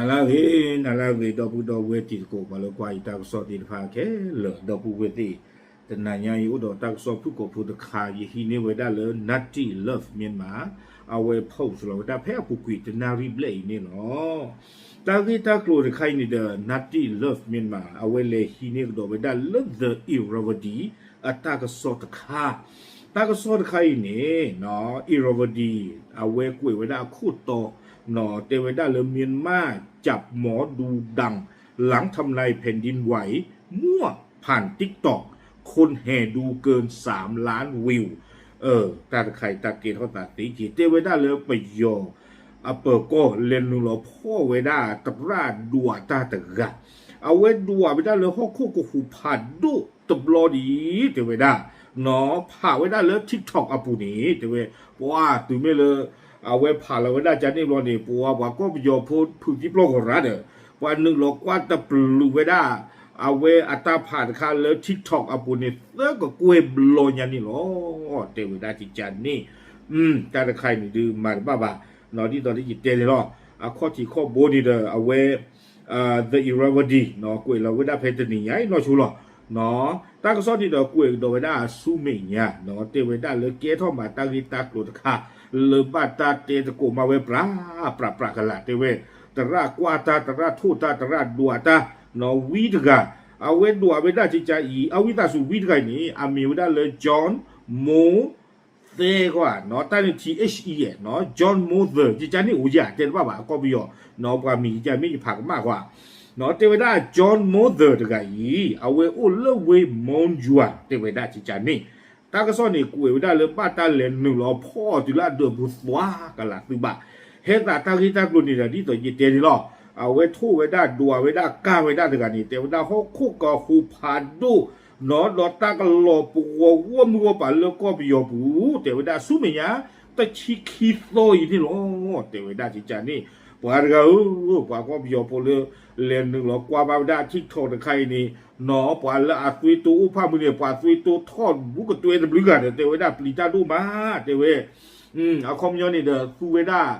နၤလၢအဂ့ၤ, နၤလၢအဂ့ၤ ဒီပုၢ်ဒီဝဲၢ်တံၤသကိး ပှၤလၢကွၢ်ယတၢ်ကစီၣ်သ့ၣ်တဖၣ်ခဲလၢာ် ဒီပုၢ်ဝဲၢ်သ့ၣ်, တနၤညါအံၤအိၣ်ဒီးတၢ်ကစီၣ်ဖုၣ်ကိာ်ဖိတခါ ယဟံးန့ၢ်ဝဲဒၣ်လၢ Nutty Love Myanmar အဝဲ post လီၤဝဲဒၣ်ဖဲအပူၤကွံာ်တနၣ်ရံၣ်ဘျဲၣ်အံၤန့ၣ်လီၤ. တၢ်ဂ့ၢ်တၢ်ကျိၤတခါအံၤန့ၣ်ဒီး Nutty Love Myanmar အဝဲလဲၤဟံးန့ၢ်ကဒီးဝဲဒၣ်လၢ The Irrawaddy အတၢ်ကစီၣ်တခါ, တ၁ၢ်ကစီၣ်တခါအံၤန့ၣ် Irrawaddy အဝဲကွဲးဝဲဒၣ်အခိၣ်တီ, တဲဝဲဒၣ်လၢ မြန်မာ့တပ်မတော် ဒုံးဒၣ် လမ်းထမ်းလၢၢ် แผ่นดินไหว มั่ว ผ่าน TikTok คนแห่ดูเกิน สามล้านวิว တၢ်တခါအံၤတၢ်ကဲထီၣ်သးသ့က့ၤ တဲဝဲဒၣ်လၢပယီၤအပၢၤကီၢ် လဲၤနုာ်လီၤဖီၣ်ဝဲဒၣ်သရၣ်ဒွးတၢ်တဂၤ, အဝဲဒွးဝဲဒၣ်လၢဟီၣ်ခိၣ်ကဟူးဖးဒိၣ်တဘျီဒ်အံၤ တဲဝဲဒၣ် ဖးဝဲဒၣ်လၢ TikTok အပူၤန့ၣ် တဲဝဲ, ပှၤတုၤမ့ၢ်လၢ အဝဲဖးလီၤဝဲဒၣ်ကန့ၣ်ဘျီန့ၣ် ပှၤပှၤကီၢ်ပယီၤဖိဖုးသံပျီၢ်ကရၢဒီး ပှၤနုာ်လီၤကွၢ်တပျုာ်ဝဲဒၣ် အဝဲအတၢ်ဖးတခါလၢ TikTok အပူၤန့ၣ် သၢကကွဲၢ်ဘျီညါန့ၣ်လီၤ. တဲဝဲဒၣ်ကကန့ၣ်, တၢ်တခါအံၤန့ၣ်ဒုးမၤတဘၣ်ဘၣ်, ဒ်သိးလၢယတဲန့ၣ်လီၤ. အခီၣ်ထံးခီၣ်ဘိန့ၣ်ဒီး အဝဲ The Irrawaddy ကွဲးလီၤဝဲဒၣ်ဖဲတနံၤညါအံၤနီၢ်ဆိလီၤ. တၢ်ကစီၣ်န့ၣ်ဒီးကွဲးကဒီးဝဲဒၣ်ဆူမဲာ်ညါ, တဲဝဲဒၣ်လၢကဲထီၣ်မးတၢ်ဂ့ၢ်တၢ်ကျိၤတခါ လၢဘၣ်တၢ်တဲသကိးမးဝဲပြးပြးပြးကလာ် တဲဝဲ, သရၣ်ကွၢ်တၢ် သရၣ်ထိၣ်တၢ် သရၣ်ဒွးတၢ် ဝံတဂၤ, အဝဲဒွးဝဲဒၣ်ကကအံၤ အဝံသးစူၤဝံတဂၤအံၤန့ၣ် အမ့ၢ်ဝဲဒၣ်လၢ John Mo သဲကွၢ်နီၤ တၢ်န့ၣ် T H E နီၤ John Mother ကကန့ၣ်အိၣ်ယၤတဲတဘၣ်ဘၣ် အကီၢ်ပယီၤနီၤ ပှၤမံၤကကမ့ၢ်ယဖးကမၣ်ကွၢ်နီၤ တဲဝဲဒၣ် John Mother တဂၤအံၤ အဝဲအိၣ်လၢဝ့ၢ် Monywa တဲဝဲဒၣ်ကကန့ၣ် တၢ်ကစီၣ်န့ၣ် ကွဲးဝဲဒၣ်လၢဘၣ်တၢ်လဲၤနုာ်လီၤဖီၣ်အီၤတုၤလၢအဒၢးပူၤသွါကလာ်သုဘၣ် ဟဲသးတၢ်ဂ့ၢ်တၢ်ကျိၤန့ၣ်ဒီး ဒ်သိးယတဲန့ၣ်လီၤ. အဝဲထိၣ်ဝဲဒၣ်ဒွးဝဲဒၣ်ကၢ်ဝဲဒၣ်တဂၤန့ၣ် တဲဝဲဒၣ်ဟီၣ်ခိၣ်ကဟူးဖးဒိၣ် နီၤ ဒီးတၢ်ကလီၤပဂီၤဂီၢ်မုၢ်ဂီၢ်ပၤလၢကီၢ်ပယီၤပူၤ တဲဝဲဒၣ်ဆူမဲာ်ညါ တဆံခံသီအံၤန့ၣ်လီၤ. တဲဝဲဒၣ်ကကန့ၣ် ပှၤတဂၤဧၢ, ပှၤကီၢ်ပယီၤဖိလၢ လဲၤနုာ်လီၤကွၢ်ဘၣ်ဝဲဒၣ် TikTok တခါအံၤန့ၣ် နီၤ ပှၤလၢအသွံတိအိၣ်ဖးမုၢ်န့ၣ် ပှၤသွံတိထီၣ်ဘူးကတွဲတဘျုးဂၤဒီး တဲဝဲဒၣ်ပျံၤတၢ်ဒိၣ်မး တဲဝဲ အခီပညီန့ၣ်ဒီး သူဝဲဒၣ်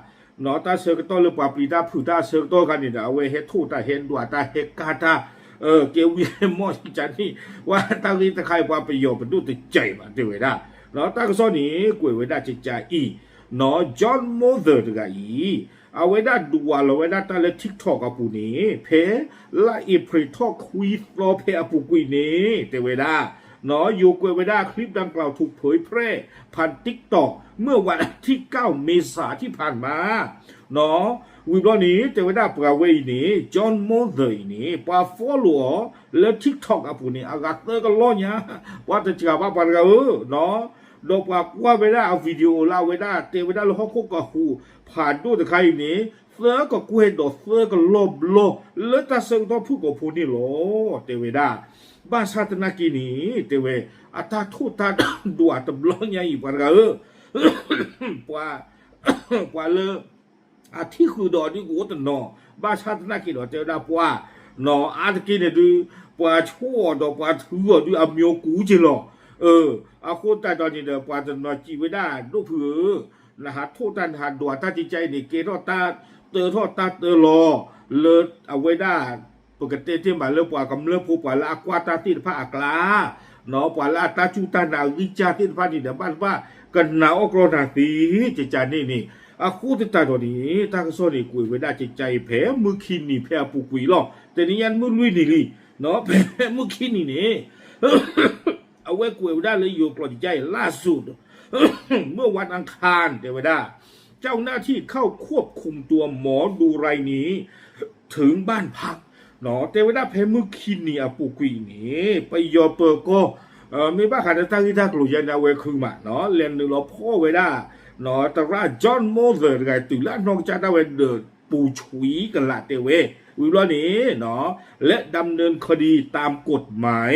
တၢ်ဆၢကတီၢ်လၢပှၤပျံၤတၢ်ဖုးတၢ်အဆၢကတီၢ်အခါန့ၣ်ဒီး အဝဲဟဲထိၣ်တၢ်ဟဲဒွးတၢ်ဟဲကၢ်တၢ် ကဲဝံၤမီၢ်ကကန့ၣ် ပှၤတၢ်ဂ့ၢ်တခါအံၤ ပှၤပယီၤပဒိၣ်တကဲဘၣ် တဲဝဲဒၣ် တၢ်ကစီၣ်န့ၣ် ကွဲးဝဲဒၣ်ကကအံၤ နီၤ John Mother တဂၤအံၤ အဝဲဒၣ်ဒွးလီၤဝဲဒၣ်တၢ်လၢ TikTok အပူၤန့ၣ် ဖဲလါအ့ဖြ့ၣ်ထီၣ်ခွံသီဖဲအပူၤကွံာ်န့ၣ် တဲဝဲဒၣ် နီၤ ယိၤကွဲးဝဲဒၣ် คลิปดังกล่าวถูกเผยแพร่ผ่าน TikTok เมื่อวันที่เก้า เมษา ที่ผ่านมา နီၤ ဝံၤဘျီန့ၣ် တဲဝဲဒၣ်ပှၤဝဲအံၤန့ၣ် John Mother အံၤန့ၣ် ပှၤ follow အီၤ လၢ TikTok အပူၤန့ၣ် အဂၤသၢကလီၢ်ညါ ပှၤတစှၤဘၣ်ပှၤတဂၤဧၢ နီၤ ဒီးပှၤကွၢ်ဝဲဒၣ်အ video လၢအဝဲဒၣ်တဲဝဲဒၣ်လၢဟီၣ်ခိၣ်ကဟူးဖးဒိၣ်တခါအံၤန့ၣ် သၢကကွဲၢ်ဒီးသၢကလီၢ်ဘျီ လၢတၢ်ဆၢကတီၢ်ဖုၣ်ကိာ်ဖိန့ၣ်လီၤ တဲဝဲဒၣ် ဘၣ်ဆၣ်သနာ်က့န့ၣ် တဲဝဲ အတၢ်ထိၣ်တၢ်ဒွးတဘျီညါအံၤ ပှၤတဂၤဧၢ ပှၤ ပှၤလၢ အထံၣ်ဃုာ်ဒီးဒုးကအိၣ်တနီၤ ဘၣ်ဆၣ်သနာ်က့ဒီးတဲဝဲဒၣ်ပှၤ နီၤ အါတက့ၢ်န့ၣ်ဒုး ပှၤဆိၣ်အီၤဒီးပှၤထုးအီၤဒုးအမျိုးကူးက့ၤလီၤ အဃိသတးဒီးန့ၣ်ဒီး ပှၤတနီၤစံးဝဲဒၣ်ဒိၣ်ဖုဧၢ နဟးထိၣ်တၢ်နဟးဒွးတၢ်ကကန့ၣ် ကဲထီၣ်တၢ်တၢထီၣ်တၢ်တၢလီၤ လၢအဝဲဒၣ် ပကတဲတ့ၢ်မးလၢပှၤကမျၢၢ်ဖိပှၤလၢအကွၢ်တၢ်သ့ၣ်တဖၣ်အကျါ နီၤ ပှၤလၢအတၢ်စူၢ်တၢ်နာ်အဂံၢ်စၢ်သ့ၣ်တဖၣ်န့ၣ်ဒီး ဘၣ်တဘၣ်ကနာ်အီၣ်ကြီနၤသ့ ကကန့ၣ်န့ၣ် အဃိသတးဒီးန့ၣ် တၢ်ကစီၣ်န့ၣ် ကွဲးဝဲဒၣ်ကကအံၤဖဲမုၢ်ခံနံၤဖဲအပူၤကွံာ်လီၤ. တနံၤညါမုၢ်လွံၢ်နံၤလံ ဖဲမုၢ်ခံနံၤန့ၣ် အဝဲကွဲးဝဲဒၣ်လၢယိၤကျိာ်ကကအံၤ ล่าสุด เมื่อวันอังคาร တဲဝဲဒၣ် เจ้าหน้าที่เข้าควบคุมตัวหมอดูรายนี้ถึงบ้านพัก တဲဝဲဒၣ်ဖဲမုၢ်ခံနံၤအပူၤကွံာ်အံၤန့ၣ် ပယီၤပၢၤကီၢ် မ့ၢ်ဘၣ်ဃးဒီးတၢ်ဂ့ၢ်တၢ်ကျိၤယါန့ၣ် အဝဲခုမး လဲၤနုာ်လီၤဖီၣ်ဝဲဒၣ် သရၣ် John Mother တဂၤတုၤလၢအနီၢ်ကစၢ်ဒၣ်ဝဲဒီး ပူၤဆှံကလာ်တဲဝဲ ဝံၤဘျီန့ၣ် และดำเนินคดีตามกฎหมาย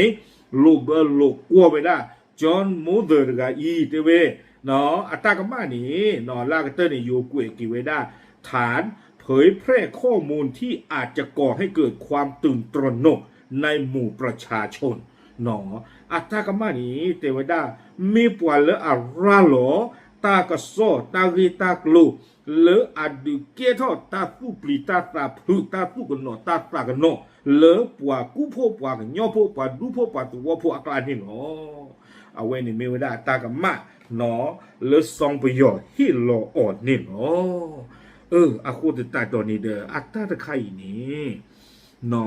လိာ်ဘၢလိာ်ကွီၢ်ဝဲဒၣ် John Mother တဂၤအံၤတဲဝဲ အတၢ်ကမၣ်န့ၣ် လၢအကတၢၢ်န့ၣ် ယိၤကွဲးက့ၤဝဲဒၣ် ฐานเผยแพร่ข้อมูลที่อาจจะก่อให้เกิดความตื่นตระหนกในหมู่ประชาชน အတၢ်ကမၣ်န့ၣ် တဲဝဲဒၣ် မ့ၢ်ပှၤလၢအရၤလီၤ တၢ်ကစီၣ်တၢ်ဂ့ၢ်တၢ်ကျိၤ လၢအဒုးကဲထီၣ်တၢ်သူၣ်ပျံၤတၢ်သးဖုး တၢ်သူၣ်ကနိးတၢ်သးကနိး လၢပှၤကူၣ်ဖိပှၤကညီဖိ ပှၤဒူဖိပှၤသဝီဖိအကျါန့ၣ်လီၤ. အဝဲန့ၣ်မ့ၢ်ဝဲဒၣ်အတၢ်ကမၣ်နီၤ လၢစီၤပယီၤဟ့ၣ်လီၤအီၤန့ၣ်လီၤ. အဃိသတးဒီးန့ၣ် ဒီးအတၢ်တခါအံၤန့ၣ် နီၤ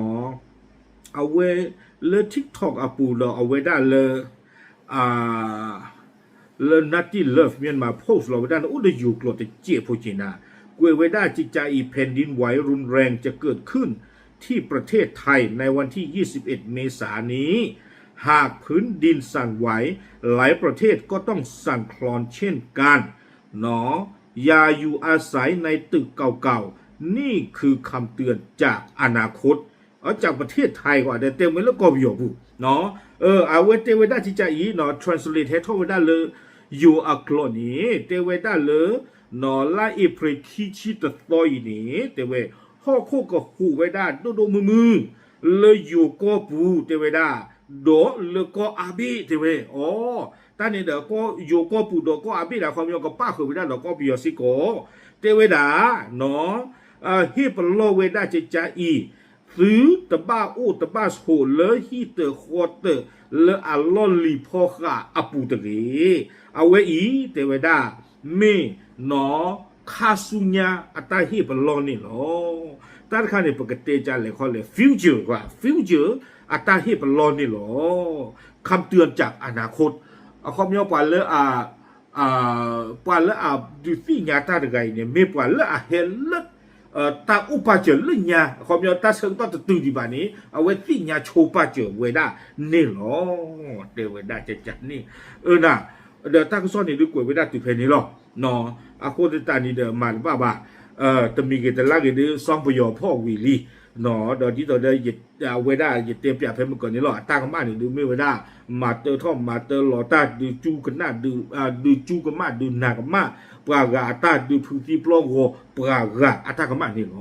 အဝဲလၢ TikTok အပူၤဒီးအဝဲဒၣ်လၢ လၢ Natty Love Myanmar post လီၤဝဲဒၣ်န့ၣ် အိၣ်ဒီးယိၤကျိာ်တစဲးဖိက့ၤနၤ ကွဲးဝဲဒၣ်ကကးအံၤ แผ่นดินไหวรุนแรงจะเกิดขึ้นที่ประเทศไทยในวันที่ยี่สิบเอ็ด เมษายนนี้ หากพื้นดินสั่นไหว หลายประเทศก็ต้องสั่นคลอนเช่นกัน เนาะ อย่าอยู่อาศัยในตึกเก่าๆ นี่คือคำเตือนจากอนาคต အจากประเทศไทย ကွၢ်ဒီးတဲဝဲလၢကီၢ်ပယီၤပူၤ အဝဲတဲဝဲဒၣ်ကကးအံၤ translate ဟဲထီၣ်ဝဲဒၣ်လၢ ယိၤအကျိာ်န့ၣ် တဲဝဲဒၣ်လၢ နီၤ လါအ့ဖြ့ၣ်ခံဆံတသီအံၤန့ၣ် တဲဝဲ ဟီၣ်ခိၣ်ကဟူးဝဲဒၣ်ဒိၣ်ဒိၣ်မုၢ်မုၢ် လၢယိၤကီၢ်ပူၤ တဲဝဲဒၣ် ဒီးလၢကီၢ်အါဘ့ၣ် တဲဝဲ အီ တၢ်န့ၣ်ဒီး ယိၤကီၢ်ပူၤဒီးကီၢ်အါဘ့ၣ်ဒီး ခီပညီကပၣ်ဃုာ်ဝဲဒၣ်ဒီးကီၢ်ပယီၤစ့ၢ်ကီး တဲဝဲဒၣ် နီၤ ဟ့ၣ်ပလီၢ်ဝဲဒၣ်ကကးအံၤ သုတဘၣ်အိၣ်တဘၣ်ဆိးလၢဟံၣ်တၢၤဃီတၢၤ လၢအလီၢ်လံၤဖီဃးအပူၤတဂ့ၤ. အဝဲအံၤ တဲဝဲဒၣ် မ့ၢ်နီၤ ခါဆူညါအတၢ်ဟ့ၣ်ပလီၢ်န့ၣ်လီၤ. တၢ်တခါန့ၣ် ပကတဲကလဲၤခီလဲၣ် future ကွၢ် future အတၢ်ဟ့ၣ်ပလီၢ်န့ၣ်လီၤ. คำเตือนจากอนาคต အခီပညီပှၤလၢအ ပှၤလၢအဒုးသ့ၣ်ညါတၢ်တဂၤအံၤန့ၣ် မ့ၢ်ပှၤလၢအဟဲလၢ တၢ်အိၣ်ပာ်စၢၤလၢညါ အခီပညီတၢ်ဆၢကတီၢ်တတုၤဒံးဘၣ်န့ၣ် အဝဲသ့ၣ်ညါဆိပာ်စၢၤဝဲဒၣ်န့ၣ်လီၤ. တဲဝဲဒၣ်ကကးန့ၣ် အၢနၤ ဒီးတၢ်ကစီၣ်န့ၣ်ဒုးကွဲးဝဲဒၣ်တုၤဖဲန့ၣ်လီၤ. အဃိသတးန့ၣ်ဒီးမၤတဘၣ်ဘၣ် တမံၤဂ့ၤတလါဂ့ၤဒုး စီၤပယီၤဖီၣ်ဝံၤလံ ဒီးဒ်သိးဒီး အဝဲဒၣ်ယတဲပၠးဖဲမုၢ်ကီၢ်န့ၣ်လီၤ အတၢ်ကမၣ်န့ၣ်ဒုးမ့ၢ်ဝဲဒၣ် မၤတၢထီၣ်မၤတၢလီၤတၢ် ဒုးကနၣ် ဒုးကမၣ်ဒုးနးကမၣ် ပှၤဂၤအတၢ်ဒုးဖုးသံပျီဂီၤ ပှၤဂၤအတၢ်ကမၣ်န့ၣ်လီၤ.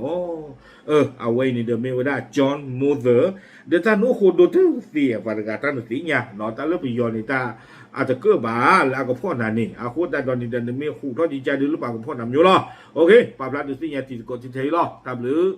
အဝဲအံၤန့ၣ်ဒီးမ့ၢ်ဝဲဒၣ် John Mother ဒီးတၢ်နအိၣ်ဃိဒိတသ့ ပှၤတဂၤတၢ်နသ့ၣ်ညါ တၢ်လၢပယီၤန့ၣ်တၢ်အတကၢၣ်ဘၣ်လၢအကဖီၣ်နၤန့ၣ် အဃိသတးဒီးန့ၣ်ဒီး နမ့ၢ်ဟူးထီၣ်ဒံးကါဒုးလၢပှၤကဖီၣ်နၤမၠိလီၤ. ပာ်ဖျါဒုးသ့ၣ်ညါတံၤသကိးထဲအံၤလီၤ. တၢ်ဘျုး